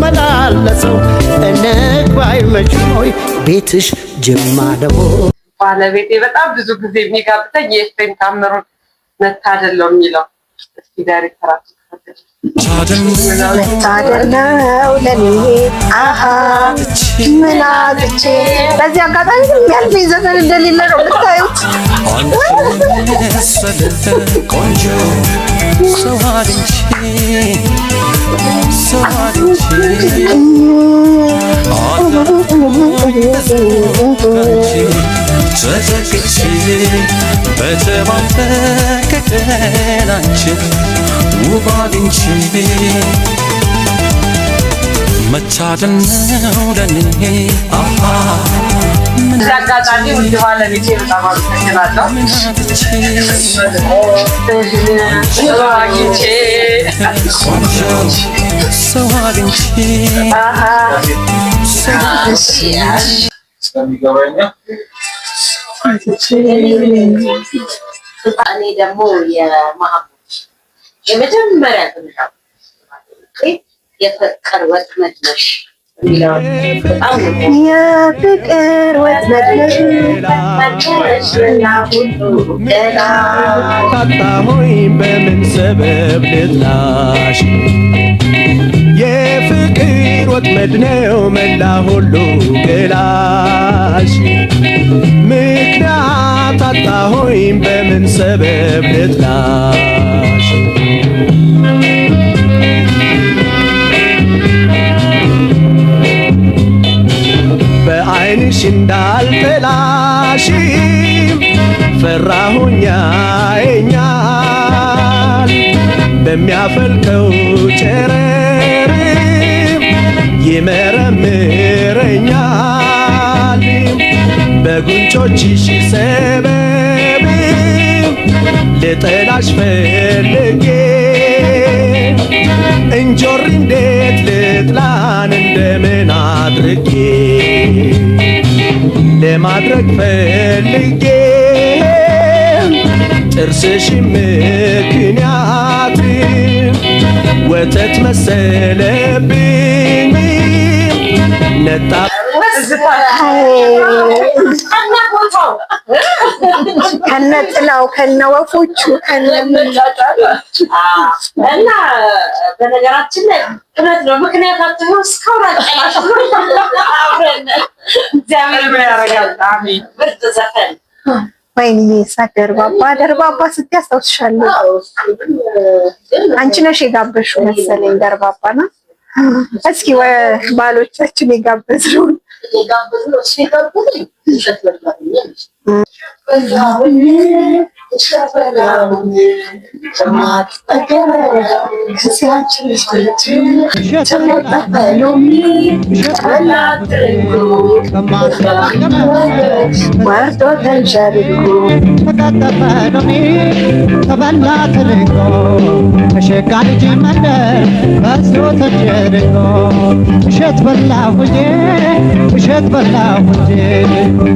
መላለሰው፣ እንግባ አይመችም ወይ ቤትሽ ጅማ ነው? ባለቤቴ በጣም ብዙ ጊዜ የሚጋብዘኝ የኤፍሬም ታምሩን መታደል ነው የሚለው። እስኪ ዳይሬክተራችን መታደል ነው ለኔ አሃ ምን አጥቼ። በዚህ አጋጣሚ ግን የሚያልፈኝ ዘፈን እንደሌለ ነው የምታዩት። ቆንጆ ሰው አግኝቼ ሰው አግኝቼ ተጠቅቼ በተባረከ ቀን አንቺን ውብ አግኝቼ መታደል ነው ለኔ አሃ በዚህ አጋጣሚ ውድ ባለቤቴ በጣም አመሰግናለሁ። ሰው አግኝቼ ቆንጆ ሰው አግኝቼ ሰው ስለሚገባኛ እኔ ደግሞ የመሐሙድ የመጀመሪያ ግብዣ የፍቅር ወጥመድ ነሽ የሚለውን በጣም ነው። የፍቅር ወጥመድ ነሽ እና ሁሉ ገና ታጣሆኝ በምን ሰበብ ልጥላሽ? የፍቅር ወጥመድ ነው መላ ሁሉ ገላሽ። ምክንያት አጣሆኝ በምን ሰበብ ልጥላሽ? በዓይንሽ እንዳልጠላሽ ፈራሁኛ ያየኛል በሚያፈልቀው ጨረር ይመረምረኛል በጉንጮችሽ ሰበብ ልጠላሽ ፈልጌ እንጆሪ እንዴት ልጥላን እንደምን አድርጌ ለማድረግ ፈልጌ ጥርስሽ ምክንያት ወተት መሰለብኝ ነጣ ከነ ቦታው ከነ ጥላው ከነ ወፎቹ ከነ እና በነገራችን ላይ እውነት ነው። ምክንያታችን ነው እስካሁን አልጠላሽም። አብረን እግዚአብሔር ያደርጋል። አሜን። ምርጥ ዘፈን። ወይኔ ሳቅ ደርባባ ደርባባ ስትይ አስታውስሻለሁ። አንቺ ነሽ የጋበዝሽው መሰለኝ ደርባባና። እስኪ ባሎቻችን የጋበዝነውን የጋበዝነው እሱ የጋበዘኝ እሸት በላሁኝ ወርዶ ተንሸርጎ ተቀጠፈ ሎሚ ተበላ ትርንጎ ከሸጋ ልጅ መንደር በዝቶ ተንዠርጎ እሸት በላሁ እንጂ እሸት በላሁ እንጂ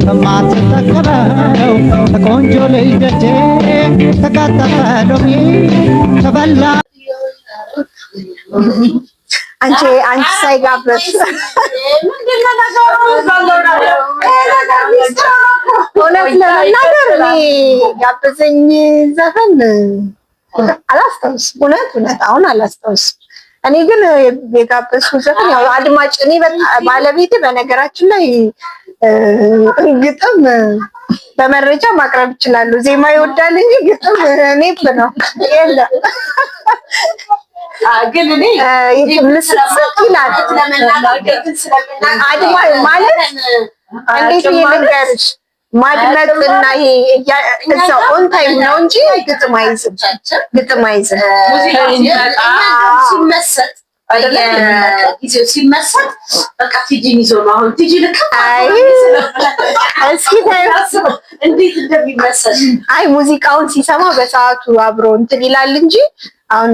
ከማትጠገበው ከቆንጆ ልጅ ደጄ ተቀጠፈ ሎሚ ተበላ አንቺ ሳይጋበዝ ምንድን ነው ነገሩ? እውነት ለመናገር እኔ ጋበዘኝ ዘፈን አላስታውስም። እውነት እውነት አሁን አላስታውስም። እኔ ግን የጋበዝኩት ዘፈን ያው አድማጭ እኔ ባለቤቴ በነገራችን ላይ ግጥም በመረጃ ማቅረብ ይችላሉ። ዜማ ይወዳል እንጂ ግጥም እኔ ነው የለም። ግን እኔ ልስልስል ይላል አድማ ማለት እንዴት ልንገርሽ፣ ማድመጥ እና ይሄ እዛው on time ነው እንጂ ግጥም አይዝም፣ ግጥም አይዝም። ሲመሰጥ ጊዜው ሲመሰጥ በቃ ቲጂን ይዞ ነው። አሁን ቲጂ ልክ አይ እስኪ ተይው። እንዴት እንደሚመሰጥ አይ ሙዚቃውን ሲሰማ በሰዓቱ አብሮ እንትን ይላል እንጂ አሁን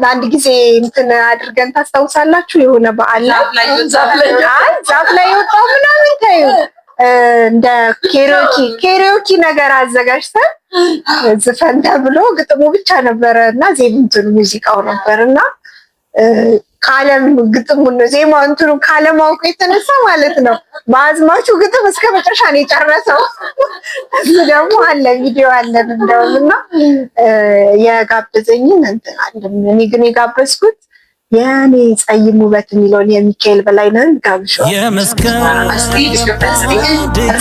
አንድ ጊዜ እንትን አድርገን ታስታውሳላችሁ? የሆነ በዓል ላይ አይ ዛፍ ላይ የወጣው ምናምን ተይው፣ እንደ karaoke karaoke ነገር አዘጋጅተን ዝፈን ተብሎ ግጥሙ ብቻ ነበረ እና ዜም እንትኑ ሙዚቃው ነበር እና ካለም ግጥሙን ነው ዜማው እንትኑ ካለማወቁ የተነሳ ማለት ነው በአዝማቹ ግጥም እስከ መጨረሻ ነው የጨረሰው። እሱ ደግሞ አለ ቪዲዮ አለን እንደውም እና የጋበዘኝን እንትን አለ። እኔ ግን የጋበዝኩት የኔ ጸይም ውበት የሚለውን የሚካኤል በላይነህን ጋብዤዋለሁ።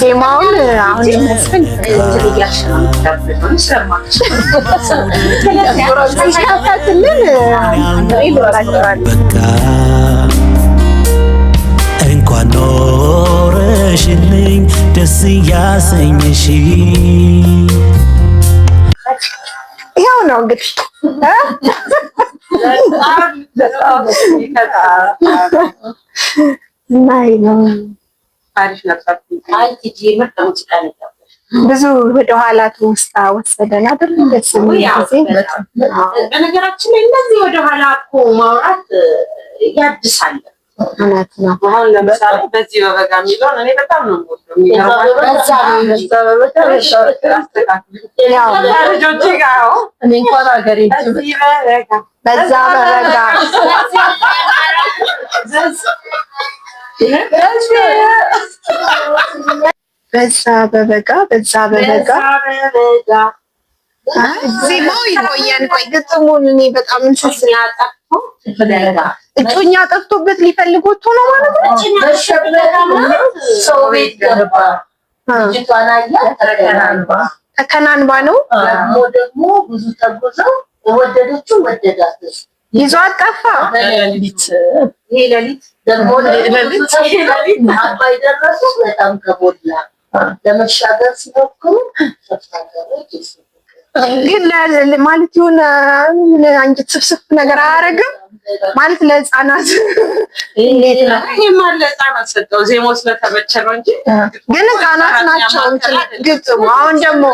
ዜማውን አሁን መስፍን ሲከፈትልን ይኖራቸዋል። እንኳን ኖረሽልኝ ደስ እያሰኘሽ። ይኸው ነው እንግዲህ። እና ይሄ ነው። አሪፍ ነበር። ብዙ ወደኋላ ትውስታ ወሰደን አይደል? ደስ የሚል ጊዜ። በነገራችን ላይ እንደዚህ ወደኋላ እኮ ማውራት ያድሳል። እውነት ነው። አሁን ለምሳሌ በዚህ በበጋ የሚለውን እኔ በጣም ነው የምወደው። ልጆቼ ጋር እኔ እንኳን ሀገሬ በዚህ በበጋ በዛ በበጋ በዛ በበጋ በዛ በበጋ ዜማው ይቆየን። ቆይ ግጥሙን እኔ በጣም እንስስ እጮኛ ጠፍቶበት ሊፈልግ ወጥቶ ነው ማለት ነው። ሰው ቤት ገባ፣ ልጅቷን አያት፣ ተከናንባ ተከናንባ ነው ደግሞ ደግሞ ብዙ ተጉዘው ወደደችው፣ ወደዳት፣ ይዟት ጠፋ። ሌሊት ይሄ ሌሊት ደግሞ አባይ ደረሱ። በጣም ከቦላ ለመሻገር ሲሞክሩ ተፋገረች። ግን ማለት የሆነ አንጀት ስፍስፍ ነገር አያደርግም ማለት ለህፃናት እንዴት ነው? ይሄማ ለህፃናት ሰጠው ዜማው ስለተመቸ ነው እንጂ ግን ህፃናት ናቸው እንትን ግጥሙ። አሁን ደግሞ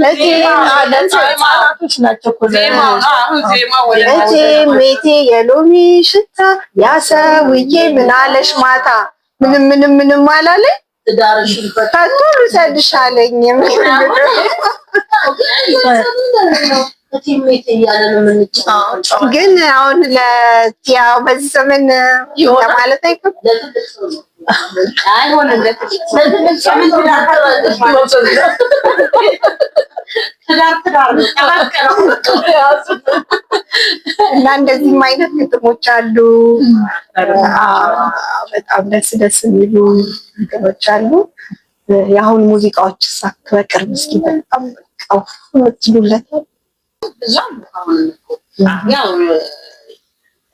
እቴ ህጻናቶች ናቸው እኮ ዜማው ነው። አሁን ዜማው ወደ እቴ ሜቴ የሎሚ ሽታ ያሰውዬ ምን አለሽ ማታ ምንም ምንም ምንም አላለኝ ትዳርሽን ፈቶ ልውሰድሽ አለኝ። ቲሜት እያለን የምንጫወተው ግን አሁን ለያው በዚህ ዘመን ለማለት አይከብድም። ለትልቅ ሰው ነው። አይሆንም። ለትልቅ ሰው ለትልቅ ሰው ነው። ትዳር ትዳር ነው። ቀላቀለው። እና እንደዚህም አይነት ግጥሞች አሉ። በጣም ደስ ደስ የሚሉ ግጥሞች አሉ። የአሁን ሙዚቃዎች ሳክ በቅርብ እስኪ በጣም በቃ የምትሉለት ብዙ አሉ። አሁን እኮ ያው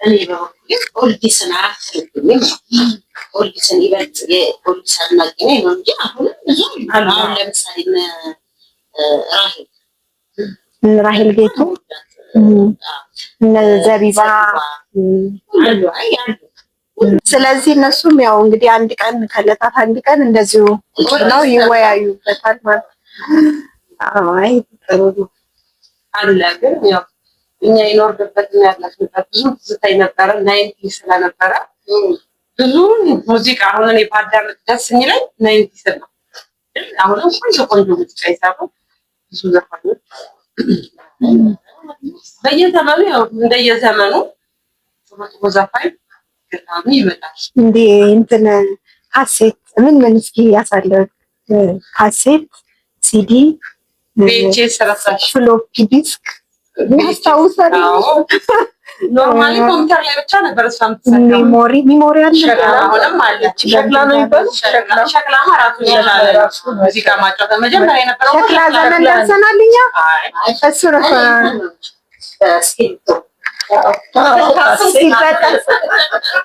እኔ በበኩሌ oldies ን አያስፈልግኝም። Oldies ን ይበልጥ የ oldies አድናቂ ነኝ ነው እንጂ አሁንም ብዙ አሉ። አሁን ለምሳሌ እነ ራሄል እነ ራሄል ጌቱ፣ እነ ዘቢባ አሉ። አይ አሉ። ስለዚህ እነሱም ያው እንግዲህ አንድ ቀን ከዕለታት አንድ ቀን እንደዚሁ ቁጭ ብለው ይወያዩበታል ማለት ነው። አይ ጥሩ ነው። አለ ግን ያው እኛ የኖርንበት እና ያለፍንበት ብዙ ትዝታ የነበረ 90 ስለነበረ ብዙ ሙዚቃ አሁን እኔ ባዳምጥ ደስ የሚለኝ 90s ነው። ግን አሁንም ቆንጆ ቆንጆ ሙዚቃ ይሰሩ ብዙ ዘፋኞች በየዘመኑ ያው እንደየዘመኑ ጥሩ ጥሩ ዘፋኝ ገጣሚ ይመጣል። እንዴ እንትን ካሴት ምን ምን እስኪ ያሳለፍ ካሴት፣ ሲዲ፣ VHS ረሳሽ? Floppy disk ያስታውሳል። Normally ኮምፒውተር ላይ ብቻ ነበር እሷ የምትሰካው። Memory አለ። አሁንም አለ። ሸክላ ነው የሚባለው። ሸክላማ ራሱ ይችላል ሙዚቃ ማጫወት መጀመሪያ የነበረው ሸክላ ዘመን ደርሰናል እኛ። እሱ ነው ሲበጠስ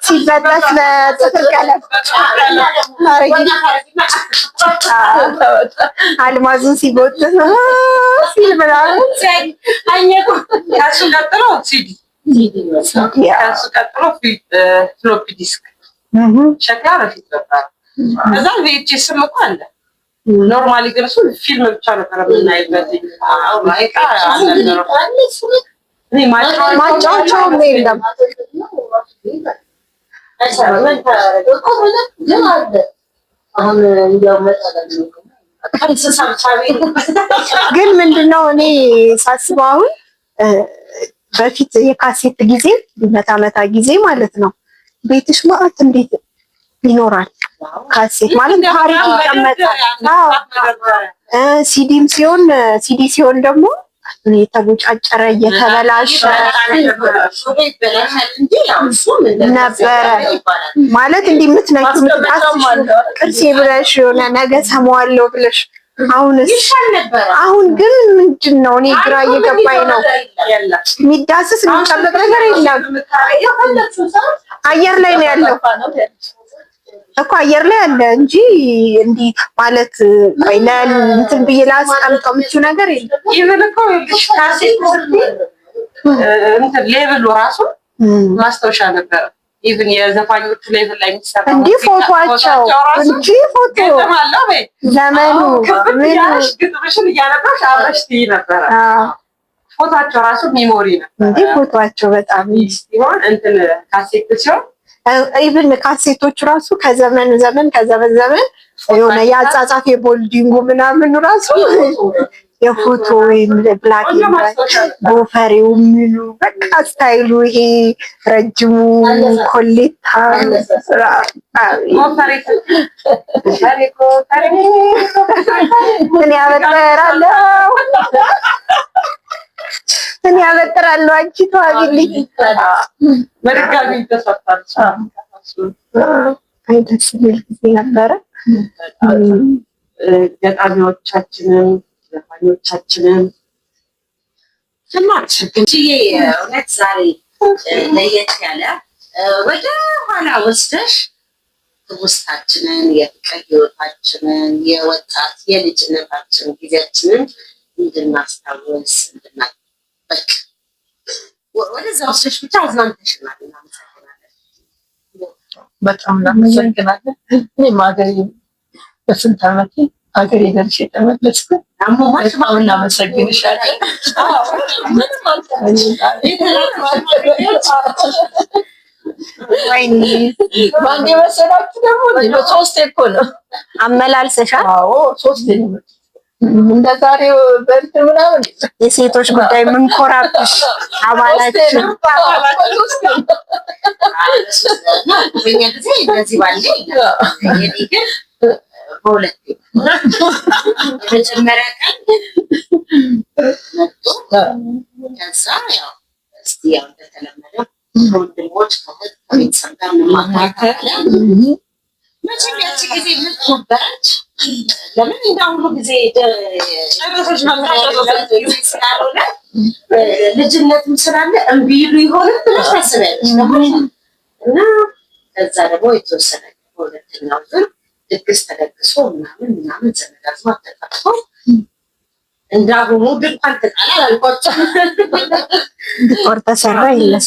ሲበጠስ በጥፍር ቀለም አልማዙን ሲጎትት ሲል ምናምን ከእሱ ቀጥሎ ሲዲ፣ ከእሱ ቀጥሎ floppy disk። ሸክላ በፊት ነበር። ከዛ VHS ም እኮ አለ። Normally ግን እሱ ፊልም ብቻ ነበር የምናይበት። ማጫወቻውም የለም። ግን ምንድነው እኔ ሳስበው አሁን በፊት የካሴት ጊዜ መታ መታ ጊዜ ማለት ነው። ቤትሽ ማአት እንዴት ይኖራል ካሴት ማለት ታሪክ ይቀመጣል። አዎ ሲዲም ሲሆን ሲዲ ሲሆን ደግሞ የተቦጫጨረ እየተበላሸ ነበረ ማለት እንዲህ የምትነኪው የምትዳስሺው ቅርሴ ብለሽ የሆነ ነገ ሰማዋለሁ ብለሽ አሁንስ አሁን ግን ምንድን ነው? እኔ ግራ እየገባኝ ነው። የሚዳስስ የሚጨበጥ ነገር የለም። አየር ላይ ነው ያለው እኮ አየር ላይ አለ እንጂ እንዲህ ማለት ቆይ እንትን ብዬ ላስቀምጠው የምችው ነገር የለም። Even እኮ ይኸውልሽ ካሴት ስትይ እንትን label ኡ ራሱ ማስታወሻ ነበረ። Even የዘፋኞቹ label ላይ የሚሰራው እንዲህ ፎቶአቸው ራሱ እንጂ ፎቶ ግጥም አለው በይ። ዘመኑ ክፍት ምኑ እያለሽ ግጥምሽን እያነበብሽ አብረሽ ትይ ነበረ። ፎቶአቸው ራሱ memory ነበረ። እንዲህ ፎቶአቸው በጣም ሲሆን እንትን ካሴት ሲሆን Even ካሴቶቹ ራሱ ከዘመን ዘመን ከዘመን ዘመን የሆነ የአጻጻፍ የ bolding ኡ ምናምኑ ራሱ የፎቶ ወይም black ጎፈሬው ምኑ በቃ style ኡ ይሄ ረጅሙ ኮሌታ እኔ ያበጥራለሁ እኔ ያበጥራለሁ አንቺ ተዋቢልኝ። በድጋሚ ተሰርቷል። አይ ደስ የሚል ጊዜ ነበረ። ገጣሚዎቻችንን ዘፋኞቻችንን ስናመሰግን እውነት ዛሬ ለየት ያለ ወደ ኋላ ወስደሽ ትውስታችንን፣ የፍቅር ህይወታችንን፣ የወጣት የልጅነታችን ጊዜያችንን እንድናስታውስ እንድናበቅ ወደዛ ወስደሽ ብቻ አዝናንተሽናል። እናመሰግናለን። በጣም እናመሰግናለን። እኔም ሀገሬ በስንት ዓመቴ ሀገሬ ደርሼ ተመለስኩ። በጣም እናመሰግንሻለን። ምንም ወይኔ በአንድ የመሰላችሁ ደግሞ በሶስቴ እኮ ነው። አመላልሰሻል። አዎ ሶስቴ ነው። እንደ ዛሬው በእንትን ምናምን የሴቶች ጉዳይ ምንኮራብሽ አባላችን በኛ ጊዜ እንደዚህ ባለ የኔ ግን በሁለት የመጀመሪያ ቀን መጥቶ ከዛ ያው እስቲ ያው እንደተለመደው ከወንድሞች ከእህት ከቤተሰብ ጋር እንማከር። መቼም ያቺ ጊዜ ምርጥ ነበረች። ለምን እንዳሁኑ ጊዜ ስላልሆነ ልጅነትም ስላለ እምቢ ይሉ ይሆንም ብለሽ ታስቢያለሽ እና ከዛ ደግሞ የተወሰነ በሁለተኛው ዙር ድግስ ተደግሶ ምናምን ምናምን ዘመድ አዝማድ ተጠርቶ እንዳሁኑ ድንኳን ተጣለ አላልኳቸውም። ጦር ተሰራ የለም።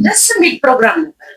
ደስ የሚል ፕሮግራም ነበር።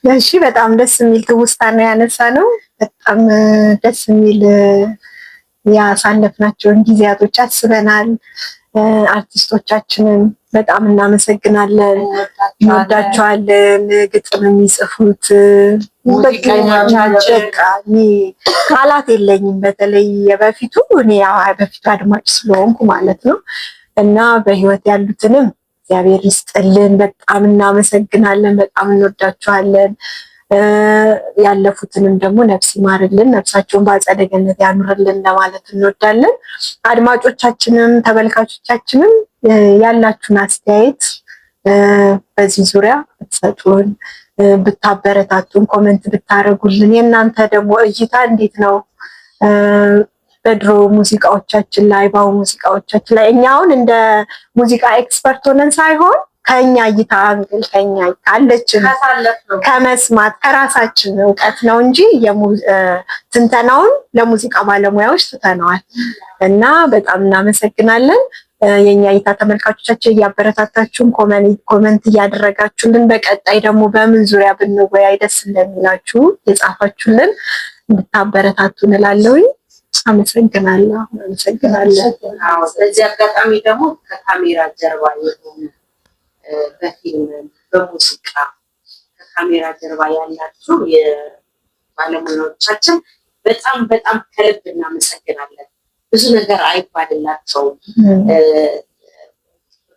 እሺ በጣም ደስ የሚል ትውስታ ነው ያነሳ ነው። በጣም ደስ የሚል ያሳለፍናቸውን ጊዜያቶች አስበናል። አርቲስቶቻችንን በጣም እናመሰግናለን፣ እንወዳቸዋለን። ግጥም የሚጽፉት ሙዚቀኞቻችን። በቃ እኔ ቃላት የለኝም። በተለይ የበፊቱ እኔ ያው በፊቱ አድማጭ ስለሆንኩ ማለት ነው እና በህይወት ያሉትንም እግዚአብሔር ይስጥልን። በጣም እናመሰግናለን። በጣም እንወዳቸዋለን። ያለፉትንም ደግሞ ነፍስ ይማርልን፣ ነፍሳቸውን በአጸደ ገነት ያኑርልን ለማለት እንወዳለን። አድማጮቻችንም ተመልካቾቻችንም ያላችሁን አስተያየት በዚህ ዙሪያ ብትሰጡን፣ ብታበረታቱን፣ comment ብታደርጉልን የእናንተ ደግሞ እይታ እንዴት ነው በድሮ ሙዚቃዎቻችን ላይ፣ በአሁን ሙዚቃዎቻችን ላይ? እኛ አሁን እንደ ሙዚቃ expert ሆነን ሳይሆን ከኛ እይታ angle፣ ከኛ ካለችን ካሳለፍነው ከመስማት ከራሳችን እውቀት ነው እንጂ ትንተናውን ለሙዚቃ ባለሙያዎች ትተነዋል እና በጣም እናመሰግናለን። የኛ እይታ ተመልካቾቻችን እያበረታታችሁን comment እያደረጋችሁልን በቀጣይ ደግሞ በምን ዙሪያ ብንወያይ ደስ እንደሚላችሁ የጻፋችሁልን እንድታበረታቱ እንላለሁኝ። አመሰግናለሁ። አመሰግናለን። አዎ፣ በዚህ አጋጣሚ ደግሞ ከካሜራ ጀርባ የሆኑ በፊልም በሙዚቃ ከካሜራ ጀርባ ያላችሁ የባለሙያዎቻችን በጣም በጣም ከልብ እናመሰግናለን። ብዙ ነገር አይባልላቸውም።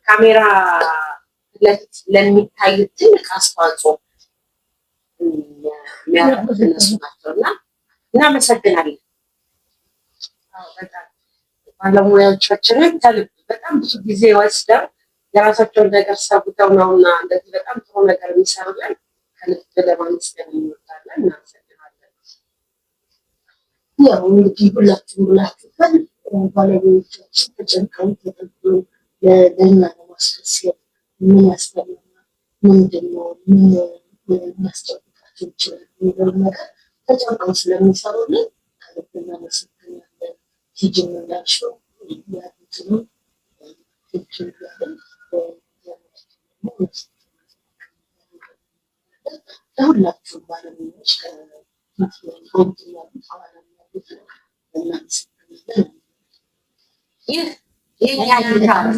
ካሜራ ፊት ለፊት ለሚታዩት ትልቅ አስተዋጽኦ የሚያደርጉት እነሱ ናቸው እና እናመሰግናለን። አዎ፣ በጣም ባለሙያዎቻችንን ከልብ በጣም ብዙ ጊዜ ወስደው የራሳቸውን ነገር ሰውተው ነውና እንደዚህ በጣም ጥሩ ነገር የሚሰሩልን ከልብ ለማመስገን እንወዳለን። እናመሰግናለን። ያው እንግዲህ ሁላችሁም ብላችሁታል። ባለሙያዎቻችን ተጨንቀው ተጠብቀው ለእኛ ለማስደሰት ምን ያስፈልጋል፣ ምንድን ነው፣ ምን ሊያስጨንቃቸው ይችላል የሚለውን ነገር ተጨንቀው ስለሚሰሩልን ከልብ እናመሰግናለን። ቲጂም እንዳልሽው ያሉትንም thank you እያልን ደግሞ ለሁላችሁም ባለሙያዎች ከፊት ያሉት ከኋላ ያሉትን እናመሰግናለን። ይህ የኛ እይታ ነው።